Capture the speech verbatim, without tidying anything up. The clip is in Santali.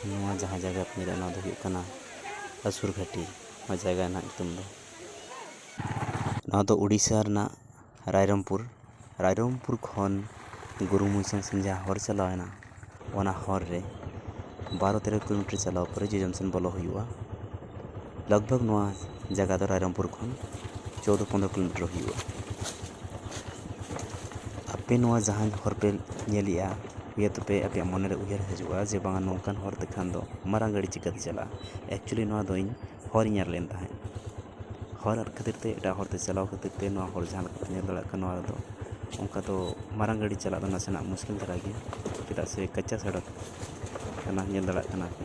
ᱱᱚᱣᱟ ᱡᱟᱦᱟᱸ ᱡᱟᱭᱜᱟ ᱯᱮ ᱧᱮᱞᱮᱫᱼᱟ, ᱱᱚᱣᱟ ᱫᱚ ᱦᱩᱭᱩᱜ ᱠᱟᱱᱟ ᱟᱥᱩᱨ ᱜᱷᱟᱹᱴᱤ᱾ ᱱᱚᱣᱟ ᱡᱟᱭᱜᱟ ᱨᱮᱱᱟᱜ ᱧᱩᱛᱩᱢ ᱫᱚ, ᱱᱚᱣᱟ ᱫᱚ ᱩᱰᱤᱥᱟ ᱨᱮᱱᱟᱜ ᱨᱟᱭᱨᱚᱝᱯᱩᱨ, ᱨᱟᱭᱨᱚᱝᱯᱩᱨ ᱠᱷᱚᱱ ᱜᱩᱨᱩ ᱢᱩᱭᱥᱟᱝ ᱥᱮᱱ ᱡᱟᱦᱟᱸ ᱦᱚᱨ ᱪᱟᱞᱟᱣ ᱮᱱᱟ, ᱚᱱᱟ ᱦᱚᱨ ᱨᱮ ᱵᱟᱨᱚ ᱛᱮᱨᱚ ᱠᱤᱞᱳᱢᱤᱴᱟᱨ ᱪᱟᱞᱟᱣ ᱯᱚᱨᱮ ᱡᱚᱡᱚᱢ ᱥᱮᱱ ᱵᱚᱞᱚ ᱦᱩᱭᱩᱜᱼᱟ᱾ ᱞᱟᱜᱽ ᱵᱷᱟᱜᱽ ᱱᱚᱣᱟ ᱡᱟᱭᱜᱟ ᱫᱚ ᱨᱟᱭᱨᱚᱝᱯᱩᱨ ᱠᱷᱚᱱ ᱪᱳᱫᱽᱫᱳ ᱯᱚᱱᱨᱚ ᱠᱤᱞᱳᱢᱤᱴᱟᱨ ᱦᱩᱭᱩᱜᱼᱟ᱾ ᱟᱯᱮ ᱱᱚᱣᱟ ᱡᱟᱦᱟᱸ ᱦᱚᱨ ᱯᱮ ᱧᱮᱞᱮᱜᱼᱟ, ᱦᱩᱭ ᱛᱟᱯᱮ ᱟᱯᱮᱭᱟᱜ ᱢᱚᱱᱮᱨᱮ ᱩᱭᱦᱟᱹᱨ ᱦᱤᱡᱩᱜᱼᱟ ᱡᱮ ᱵᱟᱝᱟ, ᱱᱚᱝᱠᱟᱱ ᱦᱚᱨ ᱛᱮᱠᱷᱟᱱ ᱫᱚ ᱢᱟᱨᱟᱝ ᱜᱟᱹᱰᱤ ᱪᱤᱠᱟᱹᱛᱮ ᱪᱟᱞᱟᱜᱼᱟ? Actually ᱱᱚᱣᱟ ᱫᱚ ᱤᱧ ᱦᱚᱨ ᱤᱧ ᱧᱮᱞ ᱞᱮᱱ ᱛᱟᱦᱮᱸᱫ᱾ ᱦᱚᱨ ᱟᱫ ᱠᱷᱟᱹᱛᱤᱨ ᱛᱮ, ᱮᱴᱟᱜ ᱦᱚᱨ ᱛᱮ ᱪᱟᱞᱟᱣ ᱠᱷᱟᱹᱛᱤᱨ ᱛᱮ ᱱᱚᱣᱟ ᱦᱚᱨ ᱡᱟᱦᱟᱸ ᱞᱮᱠᱟ ᱯᱮ ᱧᱮᱞ ᱫᱟᱲᱮᱭᱟᱜ ᱠᱟᱱᱟ, ᱱᱚᱣᱟ ᱨᱮᱫᱚ ᱚᱱᱠᱟ ᱫᱚ ᱢᱟᱨᱟᱝ ᱜᱟᱹᱰᱤ ᱪᱟᱞᱟᱜ ᱫᱚ ᱱᱟᱥᱮᱱᱟᱜ ᱢᱩᱥᱠᱤᱞ ᱫᱷᱟᱨᱟ ᱜᱮᱭᱟ, ᱪᱮᱫᱟᱜ ᱥᱮ ᱠᱟᱪᱟ ᱥᱚᱲᱚᱠ ᱠᱟᱱᱟ, ᱧᱮᱞ ᱫᱟᱲᱮᱭᱟᱜ ᱠᱟᱱᱟ ᱯᱮ᱾